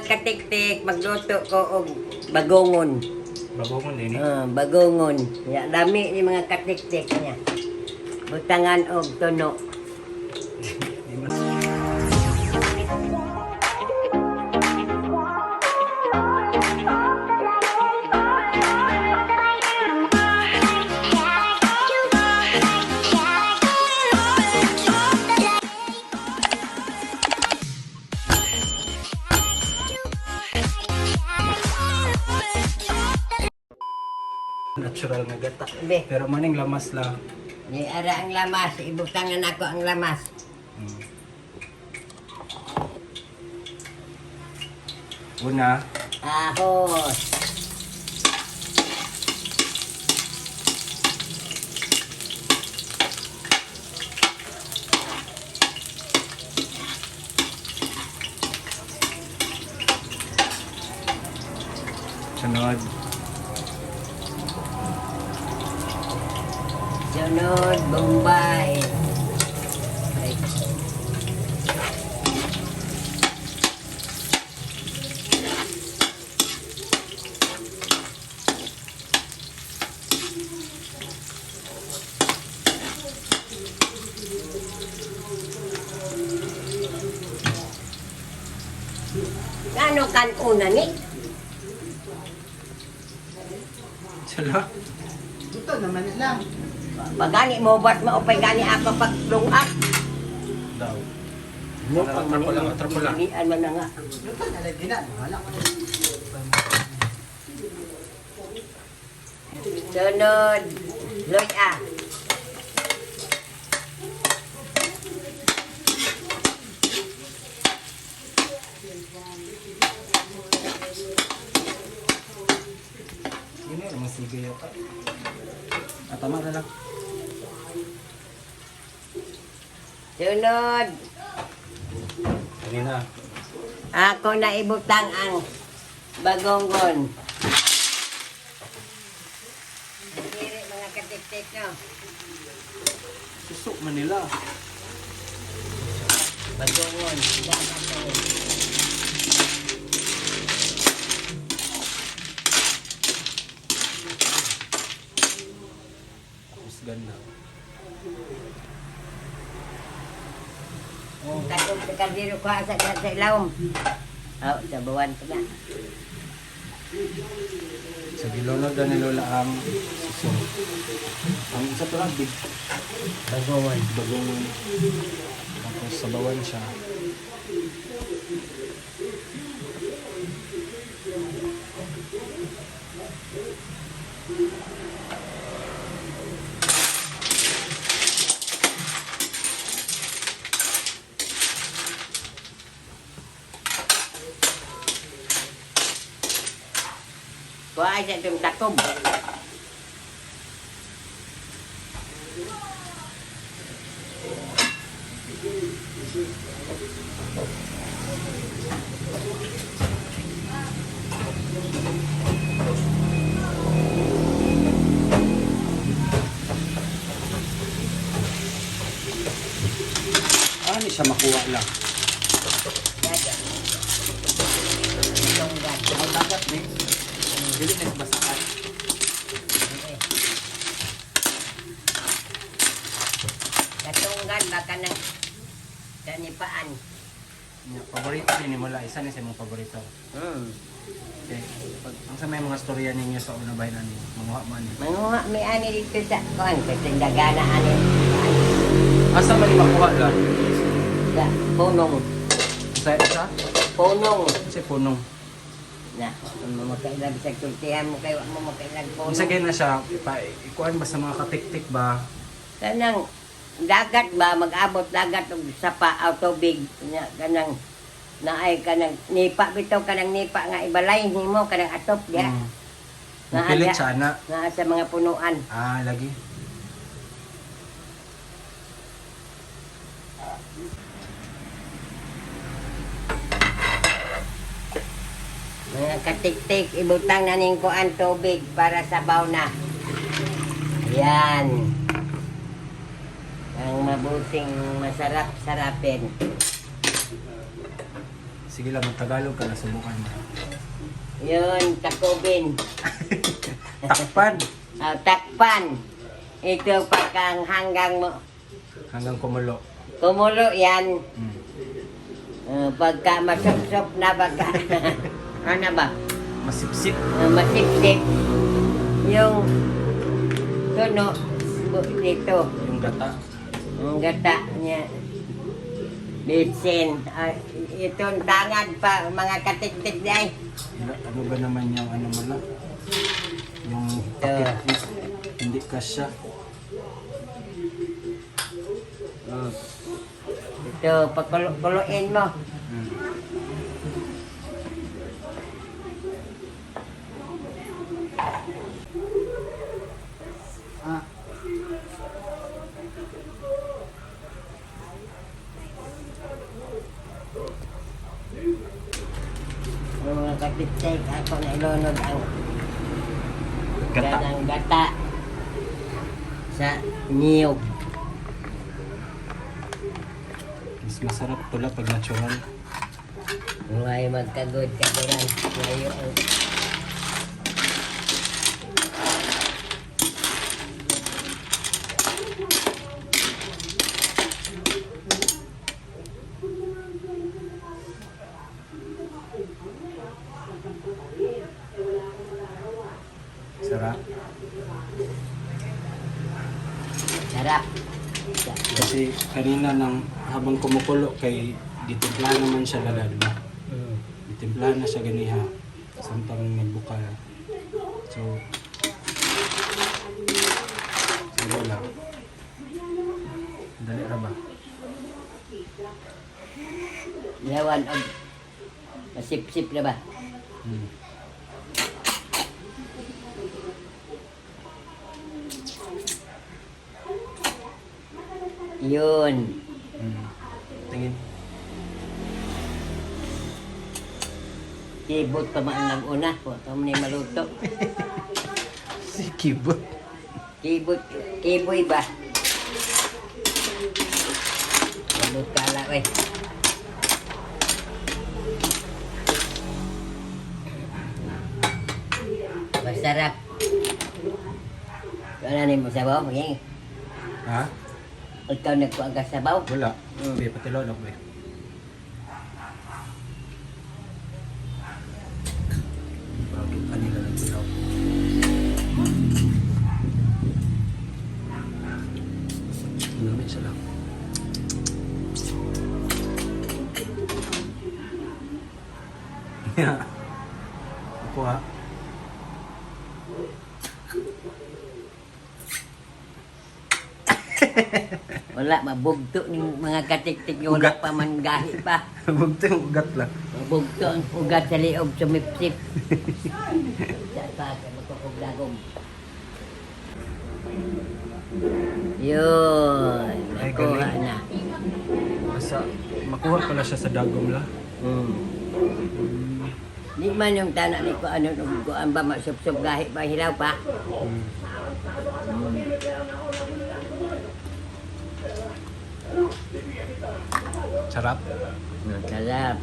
Katiktik, magluto ko og bagongon. Bagongon din eh. Ah, bagongon. Ya, dami ni mga katiktik niya. Butangan og tuno. Di man- Natural nga gata. Be, Pero maning lamas lang. ni ara ang lamas, ibutangan ako ang lamas. Una, Ahos. sunod. Sunod, Bombay. Ay. Ano kan una ni? Sala. Ito naman nila. Pagani mo ba't maupay gani ako paglungak? Daw. No, Atrapo lang, atrapo lang. Ilian man na nga. Ito na lagi na. Wala ko. Sunod, luya. Yun na, mas sige yata. Ah, tama na lang. Sunod, Kanina. ako na ibutang ang bagonggon. Diri mga katiktik no. Suso, Manila. Bagongon. Dagat to. Tapos ganda. Oh. Takong sa kaldero ko sa sa ilawom. Oh, sa buwan pa na. Sa gilunod na ni Lola ang suso. Ang isa to lang, big Bagongon. bagongon. Tapos sabawan siya. Kuha sa itong takob. Ano siya makuha lang? Dagat. Itong dagat. Ang dagat ni. Dili na basakan. Katunggan baka ng kanipaan. Nya, paborito ni Lola. Isa ni sa imong paborito. Okay. Pag, ang sa may mga storya ninyo sa una bahay nani, manguha man ni. Manguha may ani dito sa kuan kasi dagana ani Asa man ni makuha lang? sa punong Sa isa? punong Sa punong. na mo makailag sa sultihan mo kayo mo makailag punong. Unsa gay na siya ipa ikuan ba sa mga katiktik ba? Kanang dagat ba mag-abot dagat og sapa o tubig nya kanang naay kanang nipa bitaw kanang nipa nga ibalay nimo kanang atop diha. Naa Mapilit diha. siya na. Naa sa mga punuan. Ah, lagi. Mga katiktik, ibutang na ning kuan tubig para sabaw na. Yan. Ang mabuting masarap-sarapin. Sige lang, magtagalog ka na, subukan mo. Yun, takubin. Takpan! Ah, takpan. Ito pagkang hanggang mo. Hanggang kumulo. Kumulo yan. Pagka masupsop na pagka. Ano ba? Masipsip. Masipsip. Yung tuno dito. Yung gata. Ang gata niya. Bitsin. Ah, itong tangad pa, mga katiktik niya. Ano ba naman yung ano mo lang? Yung takip niya. Hindi kasya. Ito, pakulo-kuluin mo. Ah. Ang mga katiktik, ako na ilunod ang Gata. Ganang gata sa niyog. Mas masarap tula pag natural. Ngay magkagod kaguran. Ngayo ang Sarap. sarap. Kasi kanina nang habang kumukulo kay gitimpla naman siya lala, di ba? Gitimpla na siya ganiha samtang nagbukal. So, sige lang. Dali ra ba? Lawan og masipsip na ba? Yun. Tingin. Kibot pa man ang una. Wa pa man ni maluto. Si Kibot. Kibot, kiboy ba? Kibot kala eh. Masarap. Wala ni mo sabaw, maging. Ha? Ikaw nagkuha ka sabaw. Wala. Be, pati lolo be. Bakit kanila nagtilaw? Namin siya lang. Yeah. Ako ha. Wala, mabugto ng mga katiktik yung wala Ugat. pa man gahi pa. Bugto yung ugat lang. Mabugto ang ugat sa liog, sumipsip. Sa pa, magkukugdagom. Yun, Ay, nakuha galing. na. Basta makuha pala siya sa dagom la. Di man yung tanak ni ko ano nung kuan ba masupsup gahi pa hilaw pa. Sarap. Masarap.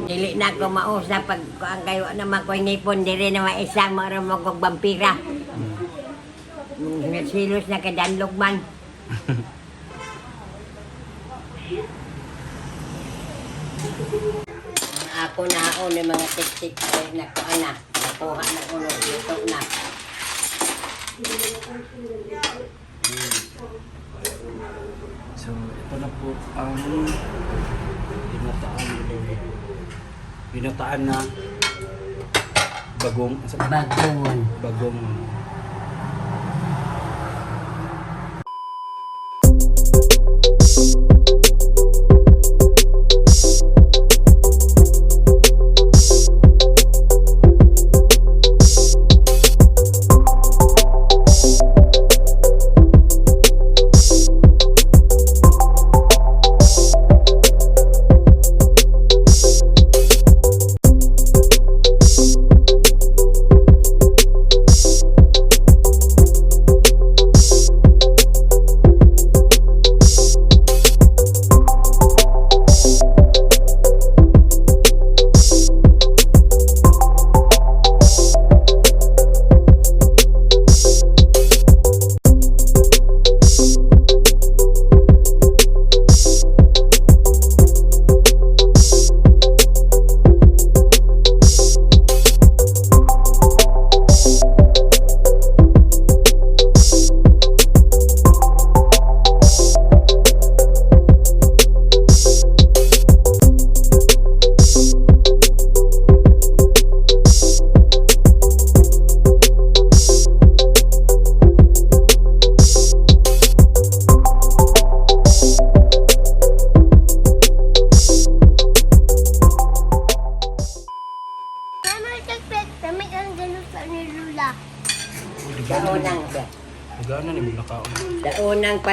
Dili na ako mausap pag kuan kayo na makoy ngipon diri na maisa mo ra mo kog vampira. Nagsilos na kadanlog man. Ako na ako ng mga tik-tik ay nakuha na. Nakuha na ulo. Luto na. So, ito na po ang ginataan. Ginataan na bagong Bagungon. Bagong.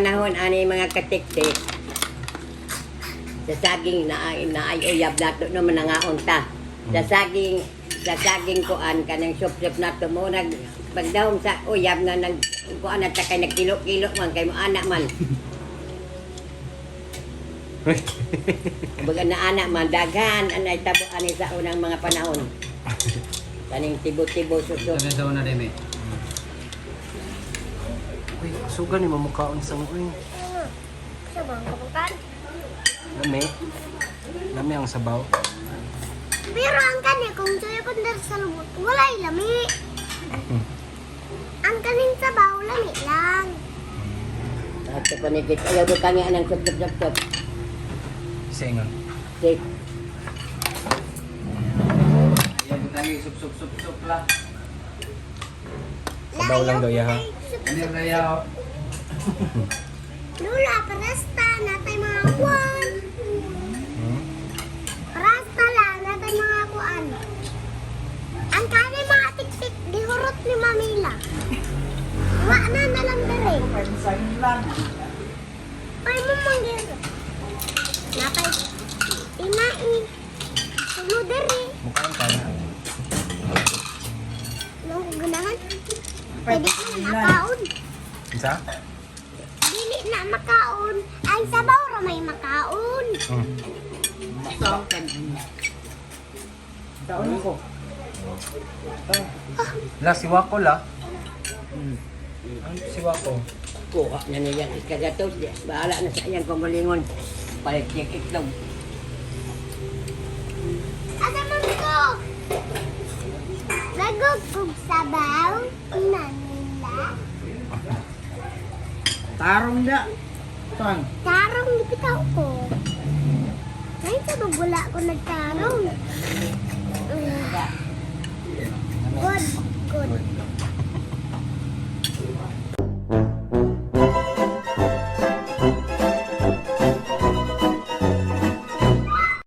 panahon ani mga katiktik sa saging na naay uyab nato no manangaon ta. Sa saging kuan kanang sup-sup nato mo nag pagdahom sa uyab nga nag kuan na ta kay nagkilo-kilo man kay mo ana man. Kumbaga na ana man daghan anay tabo ani sa unang mga panahon. Kaning tibo-tibo susup. Sabi sa una demi. Uy, suga ni mamukaon sa uy. Sa bang kabukan? Lami. Lami ang sabaw. Pero ang kani kung suyo kong diri sa lubot, walay lami. Ang kaning sabaw, lami lang. Ato pa ni Kit. Ayaw do kani anang sup-sup-sup. Singa. Kit. Ayaw tayo sup sup sup sup la. Sabaw lang daw, yaha. Ano yung rayaw? Lula, parasta, natay mga kuan. Hmm? Parasta lang, natay mga kuan. Ang kani mga tiktik, gihurot ni Mamila. Wa na na lang diri. Ay mo manggir. Napay tinai. Tulo diri. Mukaon ka na. Nung ganahan. Pwede ka na makaon. Isa? Dili na makaon. Ang sabaw ra may makaon. La, si Wako la. Ano si Wako? Kuha na niya ikagatos. Bahala na sa iyang kumulingon. Palit niya itlog. Asa man ko? Lagog kog sabaw na nila. Tarong da. Tang. Tarong gipitaw ko. Ngayon sa wala ko nagtarong.